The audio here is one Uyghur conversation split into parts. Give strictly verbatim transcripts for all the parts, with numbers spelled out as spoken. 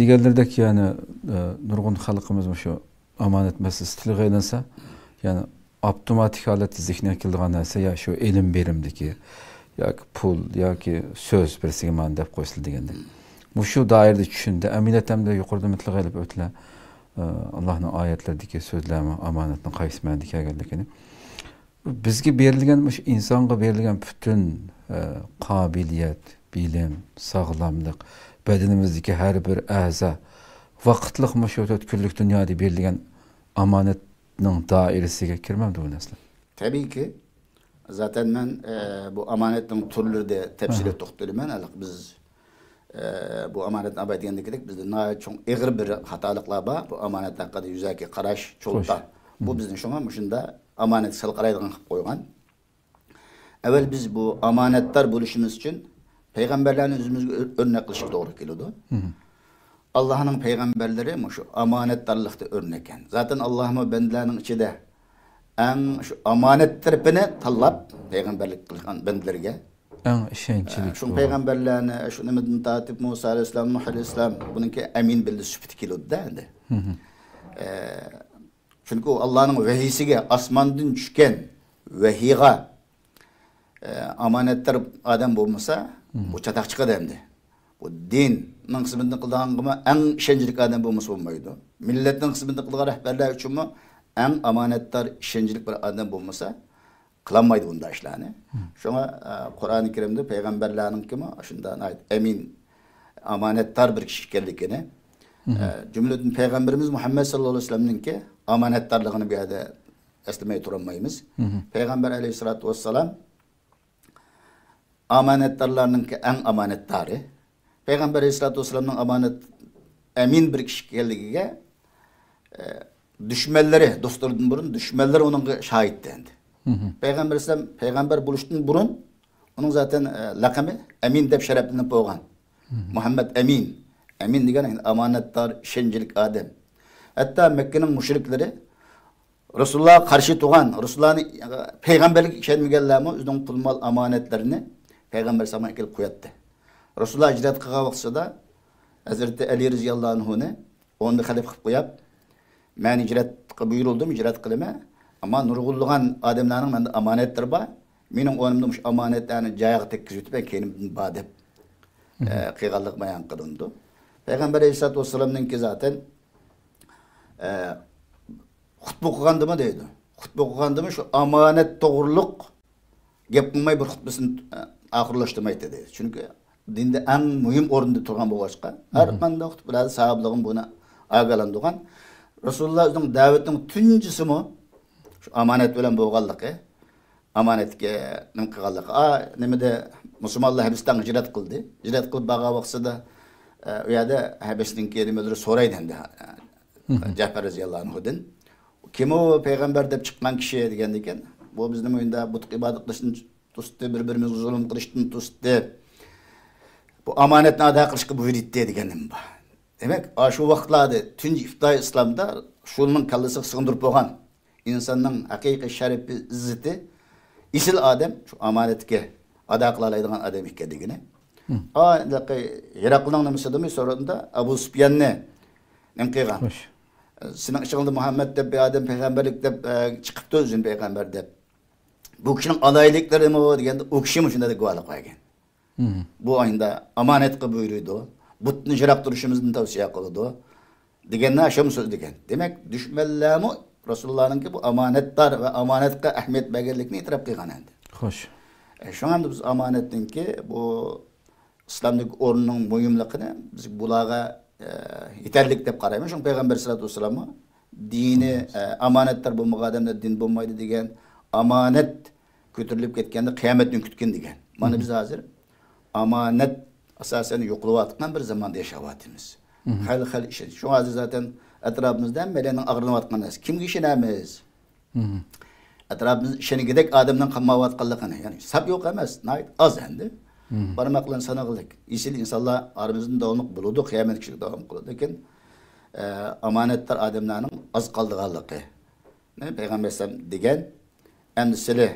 دېگەنلىرىدەك، يەنى، ئە، نۇرغۇن خەلقىمىز مۇشۇ ئامانەت مەسىلىسى تىلغا ئېلىنسا، يەنى ئاپتوماتىك ھالەتتە زېھنىگە كېلىدىغان نەرسە يا شۇ ئېلىم بېرىمدىكى ياكى پۇل ياكى سۆز، بىرسىگە مانا دەپ قويسىلا دېگەندەك. مۇشۇ دائىرىدە چۈشىنىدۇ. ئەمەلىيەتتە ھەمدە يۇقىرىدا تىلغا ئېلىپ ئۆتىلە، ئە، ئاللاھنىڭ ئايەتلىرىدىكى سۆزلەرمۇ ئامانەتنىڭ قايسى مەنىدە كەلگەنلىكىنى. بىزگە بېرىلگەن، مۇشۇ ئىنسانغا بېرىلگەن پۈتۈن، ئە، قابىلىيەت، بىلىم، ساغلاملىق، بەدىنىمىزدىكى ھەر بىر ئەزا ۋاقىتلىق مۇشۇ تۆت كۈنلۈك دۇنيادا بېرىلگەن ئامانەتنىڭ دائىرىسىگە كىرمەمدۇ بۇ نەرسىلەر؟ تەبىئىيكى، زاتەن مەن، ئە، بۇ ئامانەتنىڭ تۈرلىرىدە تەپسىلىي توختىلىمەن. ھېلىقى بىز، ئە، بۇ ئامانەتنى ئاۋۋال دېگەندەك، بىزدە ناھايىتى چوڭ، ئېغىر بىر خاتالىقلار بار. بۇ ئامانەت ھەققىدە يۈزەكى قاراش، چولتا. بۇ بىزنى شۇڭا مۇشۇنداق ئامانەتكە سەل قارايدىغان قىلىپ قويغان. ئەۋۋەل بىز بۇ ئامانەتدار بولۇشىمىز ئۈچۈن پەيغەمبەرلەرنى ئۆزىمىزگە ئۆ-، ئۆرنەك قىلىشقا توغرا كېلىدۇ. ئاللاھنىڭ پەيغەمبەرلىرى مۇشۇ ئامانەتدارلىقتا ئۆرنەككەن. زاتەن ئاللاھمۇ بەندىلەرنىڭ ئىچىدە ئەڭ شۇ ئامانەت تەرىپىنى تاللاپ پەيغەمبەرلىك قىلغان بەندىلەرگە. ئەڭ ئىشەنچلىك شۇ بولغان. پەيغەمبەرلەرنى، شۇ نېمىدىن تارتىپ مۇسا ئەلەيھىسسالام، نۇھ ئەلەيھىسسالام، بۇنىڭكى ئەمىن بەندە سۈپىتى كېلىدۇ-دە ئەمدى. ئە، چۈنكى ئۇ ئاللانىڭ ۋەھىيسىگە، ئاسماندىن چۈشكەن ۋەھىيغا، ئە، ئامانەتدار ئادەم بولمىسا، بۇ چاتاق چىقىدۇ ئەمدى. بۇ دىننىڭ خىزمىتىنى قىلىدىغانغىمۇ ئەڭ ئىشەنچلىك ئادەم بولمىسا بولمايدۇ. مىللەتنىڭ خىزمىتىنى قىلىدىغان رەھبەرلەر ئۈچۈنمۇ ئەڭ ئامانەتدار، ئىشەنچلىك بىر ئادەم بولمىسا، قىلالمايدۇ بۇنداق ئىشلارنى. شۇڭا، ئە، قۇرئانى كەرىمدە پەيغەمبەرلەرنىڭكىمۇ شۇنداق ناھايىتى ئەمىن، ئامانەتدار بىر كىشى ئىكەنلىكىنى، ئە، جۈملىدىن پەيغەمبىرىمىز مۇھەممەد ساللاللاھۇ ئەلەيھى ۋەسەللەمنىڭكى ئامانەتدارلىقىنى بۇ يەردە ئەسلىمەي تۇرالمايمىز. پەيغەمبەر ئەلەيھىسسالاتۇ ۋەسسالام ئامانەتدارلارنىڭكى ئەڭ ئامانەتدارى. پەيغەمبەر ئەلەيھىسسالاتۇ ۋەسسالامنىڭ ئامانەت، ئەمىن بىر كىشى ئىكەنلىكىگە، ئە، دۈشمەنلىرى، دوستلىرىدىن بۇرۇن دۈشمەنلىرى ئۇنىڭغا شاھىتتى ئەمدى. پەيغەمبەر ئەلەيھىسسالام پەيغەمبەر بولۇشتىن بۇرۇن ئۇنىڭ زاتەن، ئە، لەقىمى ئەمىن دەپ شەرەپلىنىپ بولغان. مۇھەممەد ئەمىن. ئەمىن دېگەن ئامانەتدار، ئىشەنچلىك ئادەم. ھەتتا مەككىنىڭ مۇشرىكلىرى رەسۇلۇللاھقا قارشى تۇرغان، رەسۇلۇللاھنى پەيغەمبەرلىككە ئىشەنمىگەنلەرمۇ ئۆزىنىڭ پۇل-مال ئامانەتلىرىنى پەيغەمبەر ئەلەيھىسسالامغا ئەكېلىپ قوياتتى. رەسۇلۇللاھ ھىجرەت قىلغان ۋاقتىدا ھەزرىتى ئەلى رەزىياللاھۇ ئەنھۇنى ئورنىدا خەلىپە قىلىپ قويۇپ، مەن ھىجرەتقە بۇيرۇلدۇم، ھىجرەت قىلىمەن. ئەمما نۇرغۇنلىغان ئادەملەرنىڭ مەندە ئامانەتلىرى بار. مېنىڭ ئورنۇمدا مۇشۇ ئامانەتلەرنى جايىغا تەگكۈزۈۋېتىپ، مەن كەينىمدىن بار دەپ، ئە، قىلغانلىقى بايان قىلىنىدۇ. پەيغەمبەر ئەلەيھىسسالاتۇ ۋەسسالامنىڭكى زاتەن، ئە، خۇتبە قىلغاندىمۇ دەيدۇ. خۇتبە قىلغاندىمۇ شۇ ئامانەت توغرۇلۇق گەپ قىلماي بىر خۇتبىسىنى، ئە، ئاخىرلاشتۇرمايتتى دەيدۇ. چۈنكى دىندا ئەڭ مۇھىم ئورۇندا تۇرغان بولغاچقا، ھەر قانداق خۇتبىلەردە ساھابىلىرىمۇ بۇنى ئاگاھلاندۇرغان. رەسۇلۇللاھ ئۆزىنىڭ دەۋىتىنىڭ تۇنجىسىمۇ شۇ ئامانەت بىلەن بولغانلىقى، ئامانەتكە نېمە قىلغانلىقى. ئا، نېمىدە، مۇسۇلمانلار ھەبىستانغا ھىجرەت قىلدى. ھىجرەت قىلىپ بارغان ۋاقتىدا، ئە، ئۇ يەردە ھەبىستىن كېيىن نېمىلىرى سورايدۇ ئەمدى، ئە، جەپەر رەزىياللاھۇ ئەنھۇدىن. كىم ئۇ پەيغەمبەر دەپ چىققان كىشى دېگەندىكىن، بۇ بىزنى مۇنداق بۇتقا ئىبادەت قىلىشتىن توستى، بىر-بىرىمىزگە زۇلۇم قىلىشتىن توستى. بۇ ئامانەتنى ئادا قىلىشقا بۇيرۇيتتى دېگەن نېمە بار. دېمەك، ئاشۇ ۋاقىتلاردا تۇنجى ئىپتىدائىي ئىسلامدا شۇنىڭ كاللىسىغا سىغدۇرۇپ بولغان ئىنساننىڭ ھەقىقىي شەرىپى، ئىززىتى، ئېسىل ئادەم شۇ ئامانەتكە ئادا قىلالايدىغان ئادەم ئىكەنلىكىنى. ئا، ھېلىقى ھېراقلنىڭ نېمىسىدىمۇ سورىغىنىدا ئەبۇ سۇپياننى نېمە قىلغان؟ سېنىڭ ئىچىڭدە مۇھەممەد دەپ بىر ئادەم پەيغەمبەرلىك دەپ، ئە، چىقىپتۇ ئۆزىنى پەيغەمبەر دەپ. بۇ كىشىنىڭ ئالاھىدىلىكلىرىمۇ دېگەندە، ئۇ كىشىمۇ شۇنداق دەپ گۇۋاھلىق بەرگەن. بۇ ئاينىدا ئامانەتكە بۇيرۇيدۇ. بۇتنى يىراق تۇرۇشىمىزدىن تەۋسىيە قىلىدۇ. دېگەننى ئاشۇمۇ سۆزلىگەن. دېمەك، دۈشمەنلەرمۇ رەسۇلۇللانىڭكى بۇ ئامانەتدار ۋە ئامانەتقا ئەھمىيەت بەرگەنلىكىنى ئېتىراپ قىلغان ئەمدى. خوش. ئە، شۇڭا ئەمدى بىز ئامانەتنىڭكى بۇ ئىسلامدىكى ئورنىنىڭ مۇھىملىقىنى بىز بۇلارغا، ئە، يېتەرلىك دەپ قارايمىز. شۇڭا پەيغەمبەر ئەلەيھىسسالاتۇ ۋەسسالاممۇ دىنى، ئە، ئامانەتدار بولمىغان ئادەمدە دىن بولمايدۇ دېگەن، ئامانەت كۆتۈرۈلۈپ كەتكەندە قىيامەت كۈنى كۈتكىن دېگەن. مانا بىز ھازىر ئامانەت ئاساسەن يوقىلىۋاتقان بىر زاماندا ياشاۋاتىمىز. خىل خىل ئىش. شۇڭا ھازىر زاتەن ئەتراپىمىزدا ھەممەيلەننىڭ ئاغرىنىۋاتقان نەرسە. كىمگە ئىشىنەمىز؟ ئەتراپىمىزدا ئىشىنگۈدەك ئادەمنىڭ قالمايۋاتقانلىقىنى، يەنى ھېساب يوق ئەمەس، ناھايىتى ئاز ئەمدى. بارماق بىلەن سانىغىلىك. ئېسىل ئىنسانلار ئارىمىزدىن داۋاملىق بولىدۇ، قىيامەت كۈنىگىچە داۋام قىلىدۇ. لېكىن، ئە، ئامانەتدار ئادەملەرنىڭ ئاز قالىدىغانلىقى. پەيغەمبەر ئەلەيھىسسالام دېگەن، ئەمدى سىلى،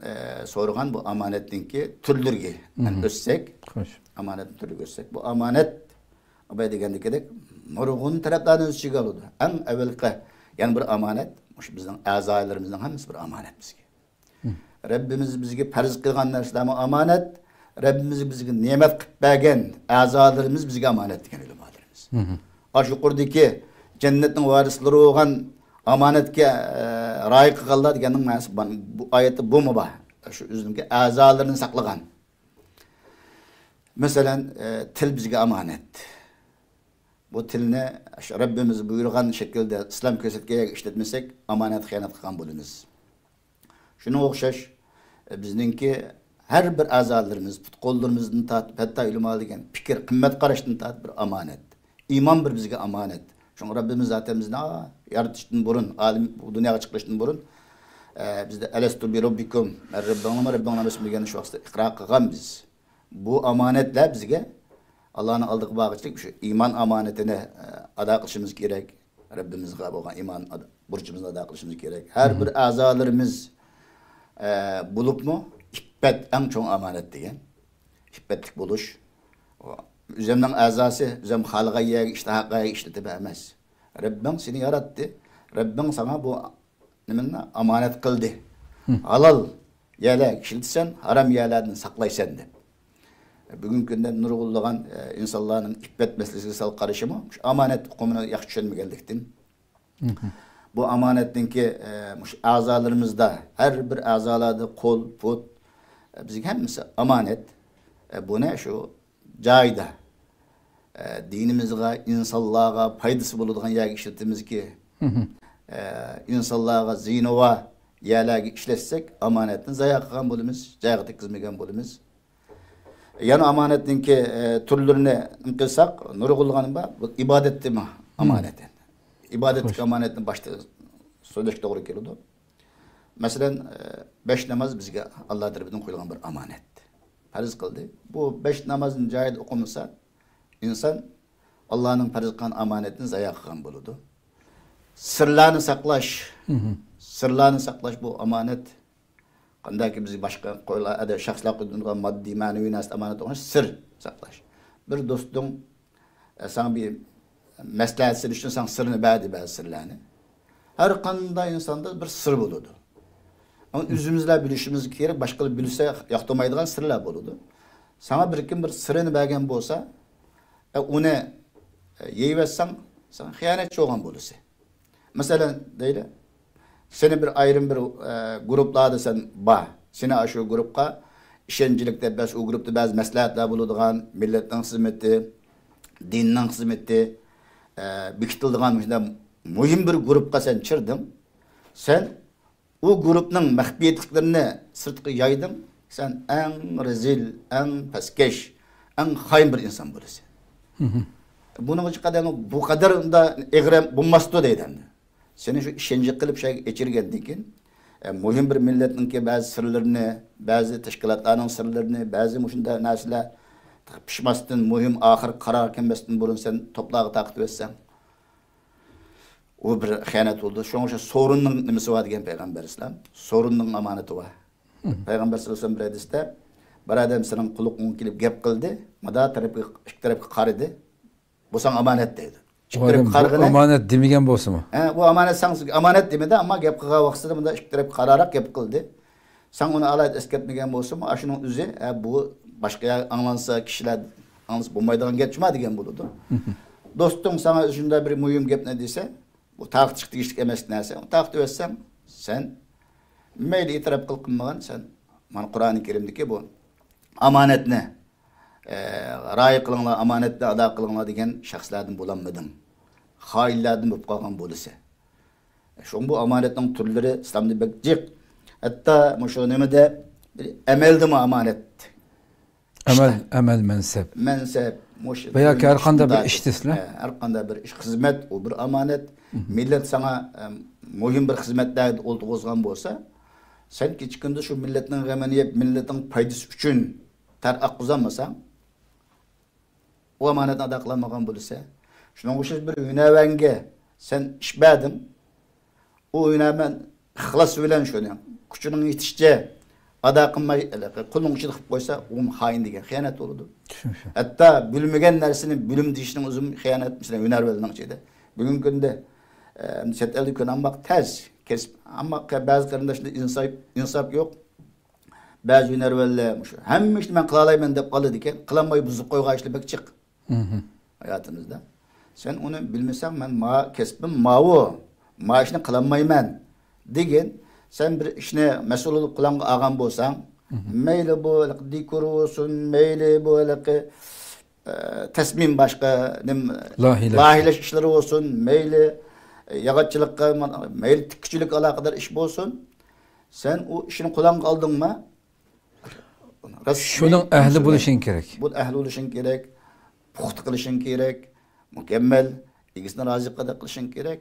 ئە، سورىغان بۇ ئامانەتنىڭكى تۈرلىرىگە مەن ئۆتسەك، خوش. ئامانەتنىڭ تۈرلىرىگە ئۆتسەك، بۇ ئامانەت، ئاباي دېگەندىكىدەك، نۇرغۇن تەرەپلەرنى ئۆز ئىچىگە ئالىدۇ. ئەڭ ئەۋۋەلقى يەنە بىر ئامانەت، مۇشۇ بىزنىڭ ئەزالىرىمىزنىڭ ھەممىسى بىر ئامانەت بىزگە. رەببىمىز بىزگە پەرز قىلغان نەرسىلەرمۇ ئامانەت، رەببىمىز بىزگە نېمەت قىلىپ بەرگەن ئەزالىرىمىز بىزگە ئامانەت دېگەن ئۆلىمالىرىمىز. ئاشۇ يۇقىرىدىكى جەننەتنىڭ ۋارىسلىرى بولغان ئامانەتكە، ئە، رىئايە قىلغانلار دېگەننىڭ مەنىسى بۇ، بۇ ئايەتتە بۇمۇ بار. شۇ ئۆزىنىڭكى ئەزالىرىنى ساقلىغان. مەسىلەن، ئە، تىل بىزگە ئامانەت. بۇ تىلنى شۇ رەببىمىز بۇيرۇغان شەكىلدە ئىسلام كۆرسەتكەن يەرگە ئىشلەتمىسەك، ئامانەتكە خىيانەت قىلغان بولىمىز. شۇنىڭغا ئوخشاش، بىزنىڭكى ھەر بىر ئەزالىرىمىز، پۇت-قوللىرىمىزدىن تارتىپ، ھەتتا ئۆلىمالار دېگەن پىكىر، قىممەت قاراشتىن تارتىپ بىر ئامانەت. ئىمان بىر بىزگە ئامانەت. شۇڭا رەببىمىز زاتەن بىزنى، ئا، يارىتىشتىن بۇرۇن، ئالەم بۇ دۇنياغا چىقىرىشتىن بۇرۇن، ئە، بىزدە «ئەلەستۇ بىرەببىكۇم؟» مەن رەببىڭلارمۇ، رەببىڭلار ئەمەسمۇ دېگەننى شۇ ۋاقىتتا ئىقرار قىلغان بىز. بۇ ئامانەتلەر بىزگە ئاللانىڭ ئالدىغا بارغۇچىلىك شۇ ئىمان ئامانىتىنى، ئە، ئادا قىلىشىمىز كېرەك. رەببىمىزغا بولغان ئىمان ئادا-، بۇرچىمىزنى ئادا قىلىشىمىز كېرەك. ھەر بىر ئەزالىرىمىز، ئە، بولۇپمۇ ئىپپەت ئەڭ چوڭ ئامانەت دېگەن. ئىپپەتلىك بولۇش. ئۆزۈمنىڭ ئەزاسى، ئۆزۈم خالىغان يەرگە، ئىشتىھا قىلغان يەرگە ئىشلىتىپ ئەمەس. رەببىڭ سېنى ياراتتى. رەببىڭ ساڭا بۇ نېمىنى ئامانەت قىلدى. ھالال يەرلەرگە ئىشلىتىسەن، ھارام يەرلەردىن ساقلايسەن دەپ. بۈگۈنكى كۈندە نۇرغۇنلىغان، ئە، ئىنسانلارنىڭ ئىپپەت مەسىلىسىگە سەل قارىشىمۇ، شۇ ئامانەت ئۇقۇمىنى ياخشى چۈشەنمىگەنلىكتىن. بۇ ئامانەتنىڭكى، ئە، مۇشۇ ئەزالىرىمىزدا، ھەر بىر ئەزالاردا قول، پۇت، ئە، بىزگە ھەممىسى ئامانەت. ئە، بۇنى شۇ جايىدا، ئە، دىنىمىزغا، ئىنسانلارغا پايدىسى بولىدىغان يەرگە ئىشلىتىمىزكى، ئە، ئىنسانلارغا زىيىنى بار يەرلەرگە ئىشلەتسەك، ئامانەتنى زايا قىلغان بولىمىز، جايىغا تەگكۈزمىگەن بولىمىز. يەنە ئامانەتنىڭكى، ئە، تۈرلىرىنى قىلساق، نۇرغۇنلىغىنى بار. بۇ ئىبادەتتىمۇ ئامانەت. ئىبادەتتىكى ئامانەتنى باشتا سۆزلەشكە توغرا كېلىدۇ. مەسىلەن، ئە، بەش ناماز بىزگە ئاللا تەرىپىدىن قويۇلغان بىر ئامانەت. پەرز قىلدى. بۇ بەش نامازنى جايىدا ئوقۇمىسا، ئىنسان ئاللانىڭ پەرز قىلغان ئامانەتنى زايا قىلغان بولىدۇ. سىرلارنى ساقلاش. سىرلارنى ساقلاش بۇ ئامانەت. قانداكى بىز باشقا قويلار، ئەدە شەخسلەر قويىدىغان ماددىي، مەنىۋى نەرسە ئامانەت بولغان سىر ساقلاش. بىر دوستۇڭ، ئە، ساڭا بىر مەسلىھەت سېلىش ئۈچۈن ساڭا سىرنى بەردى، بەزى سىرلارنى. ھەر قانداق ئىنساندا بىر سىر بولىدۇ. ئەمما ئۆزىمىزلا بىلىشىمىز كېرەك، باشقىلار بىلسە ياقتۇرمايدىغان سىرلار بولىدۇ. ساڭا بىر كىم بىر سىرىنى بەرگەن بولسا، ئە، ئۇنى، ئە، يەيۋەتسەڭ، سەن خىيانەتچى بولغان بولىسەن. مەسىلەن، دەيلى، سېنى بىر ئايرىم بىر، ئە، گۇرۇپلاردا سەن بار. سېنى ئاشۇ گۇرۇپقا ئىشەنچلىك دەپ، بەس، ئۇ گۇرۇپتا بەزى مەسلىھەتلەر بولىدىغان، مىللەتنىڭ خىزمىتى، دىننىڭ خىزمىتى، ئە، بېكىتىلىدىغان مۇشۇنداق مۇھىم بىر گۇرۇپقا سەن چىردىڭ. سەن ئۇ گۇرۇپنىڭ مەخپىيەتلىكلىرىنى سىرتقا يايدىڭ. سەن ئەڭ رەزىل، ئەڭ پەسكەش، ئەڭ خائىن بىر ئىنسان بولىسەن. بۇنىڭغا قەدەر، بۇ قەدەر ئۇندا ئېغىر بولماستۇ دەيدۇ ئەمدى. سېنى شۇ ئىشەنچ قىلىپ شۇ يەرگە ئېچىرگەندىن كېيىن، ئە، مۇھىم بىر مىللەتنىڭكى بەزى سىرلىرىنى، بەزى تەشكىلاتلارنىڭ سىرلىرىنى، بەزى مۇشۇنداق نەرسىلەر پىشماستىن، مۇھىم ئاخىرقى قارارغا كەلمەستىن بۇرۇن سەن توپلارغا تارقىتىۋەتسەڭ، ئۇ بىر خىيانەت بولىدۇ. شۇڭا شۇ سورۇننىڭ نېمىسى بار دېگەن پەيغەمبەر ئەلەيھىسسالام. سورۇننىڭ ئامانىتى بار. پەيغەمبەر سەللەللاھۇ ئەلەيھى ۋەسەللەم بىر ھەدىستە، بىر ئادەم سېنىڭ قۇلىقىڭغا كېلىپ گەپ قىلدى، مادا تەرەپكە، ئىككى تەرەپكە قارىدى. بۇ ساڭا ئامانەت دەيدۇ. ئىككى ئۇ ئادەم تەرەپكە بۇ قارىغىنى ئامانەت دېمىگەن بولسىمۇ؟ ھە، ئۇ ئامانەت ساڭا، ئامانەت دېمىدى، ئەمما گەپ قىلغان ۋاقتىدا مۇنداق ئىككى تەرەپكە قاراراق گەپ قىلدى. سەن ئۇنى ئالاھىدە ئەسكەرتمىگەن بولسىمۇ، ئاشۇنىڭ ئۆزى، ھە، بۇ باشقا يەر ئاڭلانسا، كىشىلەر ئاڭلىسا بولمايدىغان گەپ جۇما دېگەن بولىدۇ. دوستۇڭ ساڭا شۇنداق بىر مۇھىم گەپنى دېسە، بۇ تارقىتىشقا تېگىشلىك ئەمەس نەرسە. ئۇنى تارقىتىۋەتسەڭ، سەن مەيلى ئېتىراپ قىل، قىلمىغىن، سەن مانا قۇرئانى كەرىمدىكى بۇ ئامانەتنى، ئە، رىئايە قىلىڭلار، ئامانەتنى ئادا قىلىڭلار دېگەن شەخسلەردىن بولالمىدىڭ. خائىنلاردىن بولۇپ قالغان بولىسەن. شۇڭا بۇ ئامانەتنىڭ تۈرلىرى ئىسلامدا بەك جىق. ھەتتا مۇشۇ نېمىدە، بىر ئەمەلدىمۇ ئامانەت. ئەمەل، ئەمەل، مەنسەپ. مەنسەپ، مۇشۇ ۋە ياكى ھەر قانداق بىر ئىش دېسىلە. ھە، ھەر قانداق بىر ئىش، خىزمەت، ئۇ بىر ئامانەت. مىللەت ساڭا، ئەم، مۇھىم بىر خىزمەتلەردە ئولتۇرغۇزغان بولسا، سەن كېچە كۈندۈز شۇ مىللەتنىڭ غېمىنى يەپ، مىللەتنىڭ پايدىسى ئۈچۈن تەر ئاققۇزالمىساڭ، ئۇ ئامانەتنى ئادا قىلالمىغان بولىسەن. شۇنىڭغا ئوخشاش بىر ھۈنەرۋەنگە سەن ئىش بەردىڭ. ئۇ ھۈنەرۋەن ئىخلاس بىلەن شۇنى، كۈچىنىڭ يېتىشىچە ئادا قىلماي، قولنىڭ ئىچىدە قىلىپ قويسا، ئۇمۇ خائىن دېگەن خىيانەت بولىدۇ. شۇ، شۇ. ھەتتا بىلمىگەن نەرسىنى بىلىم دېيىشنىڭ ئۆزىمۇ خىيانەت، مەسىلەن، ھۈنەرۋەننىڭ ئىچىدە. بۈگۈنكى كۈندە، ئە، چەت ئەلدە كۆرۈنمەك تەس، كەسىپ، ئەمما بەزى قېرىنداشلار ئىنساپ، ئىنساپ يوق. بەزى ھۈنەرۋەنلەر مۇشۇ ھەممە ئىشنى مەن قىلالايمەن دەپ قالىدىكەن، قىلالماي بۇزۇپ قويغان ئىشلار بەك جىق. مھم. ھاياتىمىزدا. سەن ئۇنى بىلمىسەڭ، مەن ما-، كەسپىم ماۋۇ، ما ئىشنى قىلالمايمەن دېگىن، سەن بىر ئىشنى مەسئۇل بولۇپ قولۇڭغا ئالغان بولساڭ، مھم. مەيلى بۇ ھېلىقى دېكور بولسۇن، مەيلى بۇ ھېلىقى، ئە، تەسمىم باشقا نېمە، لايىھەلەش. لايىھەلەش ئىشلىرى بولسۇن، مەيلى، ئە، ياغاچچىلىققا، مەيلى تىككۈچىلىككە ئالاقىدار ئىش بولسۇن، سەن ئۇ ئىشنى قولۇڭغا ئالدىڭما، راست شۇنىڭ ئەھلى شۇنى بولۇشۇڭ كېرەك. بۇ ئەھلى بولۇشۇڭ كېرەك. پۇختا قىلىشىڭ كېرەك. مۇكەممەل، ئىگىسىنى رازى قىلىدىغان قىلىشىڭ كېرەك.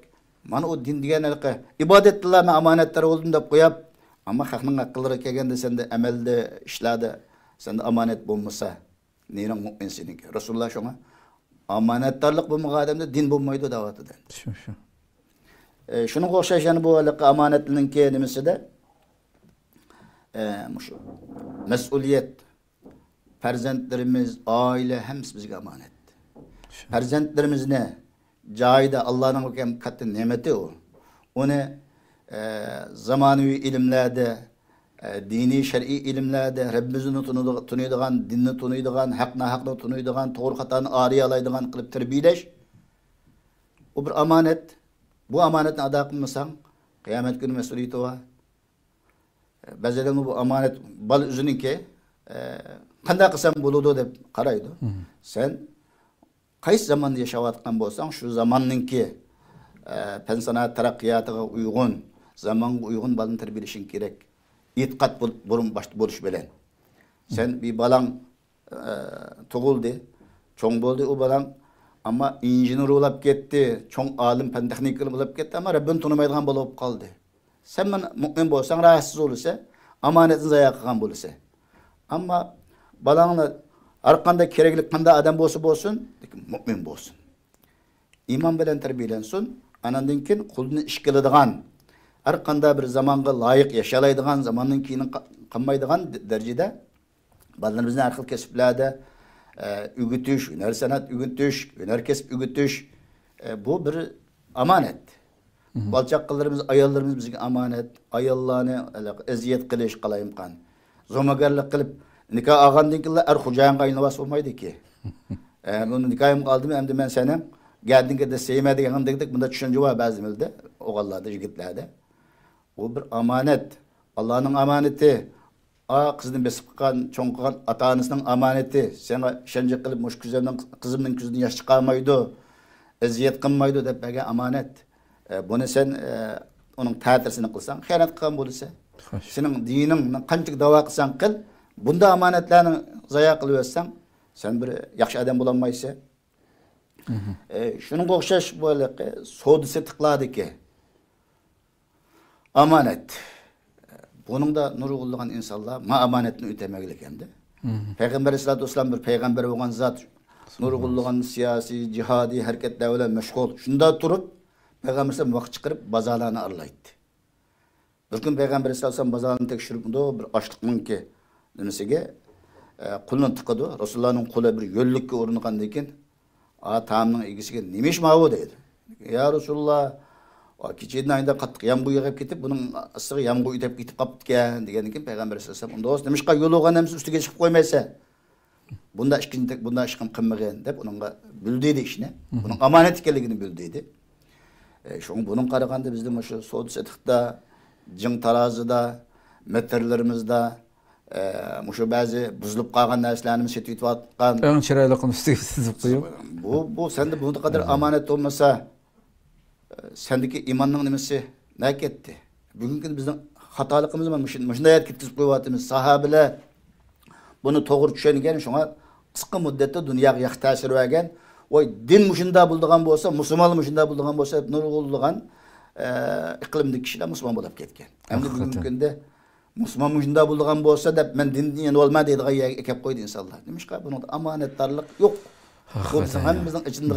مانا ئۇ دىن دېگەن ھېلىقى ئىبادەتتىلا مەن ئامانەتدار بولدۇم دەپ قويۇپ، ئەمما خەقنىڭ ھەقلىرىگە كەلگەندە سەندە ئەمەلدە، ئىشلاردا سەندە ئامانەت بولمىسا، نېرىڭ مۇئمىن سېنىڭكى. رەسۇلۇللا شۇڭا ئامانەتدارلىق بولمىغان ئادەمدە دىن بولمايدۇ دەۋاتىدۇ. شۇ، شۇ. ئە، شۇنىڭغا ئوخشاش يەنە بۇ ھېلىقى ئامانەتنىڭكى نېمىسىدە، ئە، مۇشۇ مەسئۇلىيەت، پەرزەنتلىرىمىز، ئائىلە ھەممىسى بىزگە ئامانەت. شۇ. پەرزەنتلىرىمىزنى جايىدا، ئاللانىڭ بەرگەن كاتتا نېمىتى ئۇ. ئۇنى، ئە، زامانىۋى ئىلىملەردە، ئە، دىنىي، شەرئىي ئىلىملەردە رەببىمىزنى تونۇيدىغ-، تونۇيدىغان، دىننى تونۇيدىغان، ھەق ناھەقنى تونۇيدىغان، توغرا خاتانى ئايرىيالايدىغان قىلىپ تەربىيەلەش. ئۇ بىر ئامانەت. بۇ ئامانەتنى ئادا قىلمىساڭ، قىيامەت كۈنى مەسئۇلىيىتى بار. بەزىلەرمۇ بۇ ئامانەت بالا ئۆزىنىڭكى، ئە، قانداق قىلسام بولىدۇ دەپ قارايدۇ. مم. سەن قايسى زاماندا ياشاۋاتقان بولساڭ، شۇ زاماننىڭكى، ئە، پەن سانائەت تەرەققىياتىغا ئۇيغۇن، زامانغا ئۇيغۇن بالىنى تەربىيەلىشىڭ كېرەك. ئېتىقاد بول-، بۇرۇن باشتا بولۇش بىلەن. سەن بىر بالاڭ ئە، تۇغۇلدى. چوڭ بولدى ئۇ بالاڭ. ئەمما ئىنژېنېر بولاپ كەتتى. چوڭ ئالىم، پەن تېخنىكلىرى بولاپ كەتتى. ئەمما رەببىنى تونۇمايدىغان بالا بولۇپ قالدى. سەن مانا مۇئمىن بولساڭ، راھەتسىز بولىسەن. ئامانەتنى زايا قىلغان بولىسەن. ئەمما بالاڭنى ھەر قانداق كېرەكلىك، قانداق ئادەم بولسا بولسۇن، لېكىن مۇئمىن بولسۇن. ئىمان بىلەن تەربىيەلەنسۇن. ئاناندىن كېيىن قولىدىن ئىش كېلىدىغان، ھەر قانداق بىر زامانغا لايىق ياشالايدىغان، زاماننىڭ كېيىنى قا-، قالمايدىغان د-، دەرىجىدە بالىلىرىمىزنى ھەر خىل كەسىپلەردە، ئە، ئۆگىتىش، ھۈنەر سەنئەت ئۆگىتىش، ھۈنەر كەسىپ ئۆگىتىش، ئە، بۇ بىر ئامانەت. مھم. بالا-چاقىلىرىمىز، ئاياللىرىمىز بىزگە ئامانەت. ئاياللارنى ئەزىيەت قىلىش، قالايمىقان زومىگەرلىك قىلىپ، نىكاھ ئالغاندىن كېيىنلا ئەر خوجايىنغا ئايلىنىۋالسا بولمايدۇكى. ئە، بۇنى نىكاھىمغا ئالدىم، ئەمدى مەن سېنىڭ گەدىنىڭگە دەسسەيمەن دېگەن دېگۈدەك بۇنداق چۈشەنچە بار بەزى مىللەتتە، ئوغۇللاردا، يىگىتلەردە. ئۇ بىر ئامانەت. ئاللانىڭ ئامانىتى. ئا، قىزنى بېسىپ قىلغان، چوڭ قىلغان ئاتا-ئانىسىنىڭ ئامانىتى. ساڭا ئىشەنچ قىلىپ، مۇشۇ كۆزۈمنىڭ، قىزىمنىڭ كۆزىدىن ياش چىقارمايدۇ، ئەزىيەت قىلمايدۇ دەپ بەرگەن ئامانەت. ئە، بۇنى سەن، ئە، ئۇنىڭ تەتۈرىسىنى قىلساڭ، خىيانەت قىلغان بولىسەن. خوش. سېنىڭ دىنىڭنى قانچىلىك داۋا قىلساڭ قىل، بۇنداق ئامانەتلەرنى زايا قىلىۋەتسەڭ، سەن بىر ياخشى ئادەم بولالمايسەن. مھم. ئە، شۇنىڭغا ئوخشاش بۇ ھېلىقى سودا-سېتىقلاردىكى ئامانەت. بۇنىڭدا نۇرغۇنلىغان ئىنسانلار ما ئامانەتنى ئۆتەلمەيدىكەن-دە. مھم. پەيغەمبەر ئەلەيھىسسالاتۇ ۋەسسالام بىر پەيغەمبەر بولغان زات، نۇرغۇنلىغان سىياسىي، جىھادىي ھەرىكەتلەر بىلەن مەشغۇل. شۇنداق تۇرۇپ، پەيغەمبەر ئەلەيھىسسالام ۋاقىت چىقىرىپ بازارلارنى ئارىلايتتى. بىر كۈن پەيغەمبەر ئەلەيھىسسالام بازارنى تەكشۈرۈپتۇ، بىر ئاشلىقنىڭكى نېمىسىگە، ئە، قولىنى تىقىدۇ. رەسۇلۇللانىڭ قولى بىر يۆللۈككە ئۇرۇنغاندىن كېيىن، ئا، تائامنىڭ ئىگىسىگە، «نېمە ئىش ماۋۇ؟» دەيدۇ. «يا رەسۇلۇللا، ئا، كېچىدىن ئايدا قاتتىق يامغۇر يېغىپ كېتىپ، بۇنىڭ ئاستىغا يامغۇر ئېتىپ كېتىپ قاپتىكەن» دېگەندىن كېيىن، پەيغەمبەر ئەلەيھىسسالام، «ئۇندا بولسا نېمىشقا يولۇغان نەرسىنى ئۈستىگە چىقىپ قويمايسەن؟ بۇنداق ئىشقا، بۇنداق ئىشقا قىلمىغىن» دەپ ئۇنىڭغا بىلدۈردى ئىشنى. مھم. بۇنىڭ ئامانەت ئىكەنلىكىنى بىلدۈردى. ئە، شۇڭا بۇنىڭغا قارىغاندا بىزدە مۇشۇ سودا-سېتىقتا، جىڭ تارازىدا، مېتىرلىرىمىزدا، ئە، مۇشۇ بەزى بۇزۇلۇپ قالغان نەرسىلەرنى سېتىۋېتىۋاتقان. ئەڭ چىرايلىقىنى ئۈستىگە تىزىپ قويۇپ. بۇ، بۇ سەندە بۇ قەدەر ئامانەت بولمىسا، ئە، سەندىكى ئىماننىڭ نېمىسى نەگە كەتتى؟ بۈگۈنكى كۈندە بىزنىڭ خاتالىقىمىز مانا مۇشۇ، مۇشۇنداق يەرگە كەتكۈزۈپ قويۇۋاتىمىز. ساھابىلەر بۇنى توغرا چۈشەنگەن، شۇڭا قىسقا مۇددەتتە دۇنياغا ياخشى تەسىر بەرگەن. ۋاي، دىن مۇشۇنداق بولىدىغان بولسا، مۇسۇلمانلار مۇشۇنداق بولىدىغان بولسا دەپ نۇرغۇنلىغان، ئە، ئىقلىمدىكى كىشىلەر مۇسۇلمان بولۇپ كەتكەن. ئەمدى بۈگۈنكى كۈندە مۇسۇلمان مۇشۇنداق بولىدىغان بولسا دەپ مەن دىندىن يېنىۋالىمەن دەيدىغان يەرگە كەپ قويدى ئىنسانلار. نېمىشقا؟ بۇنىڭدا ئامانەتدارلىق يوق. بۇ بىزنىڭ ھەممىمىزنىڭ ئىچىدە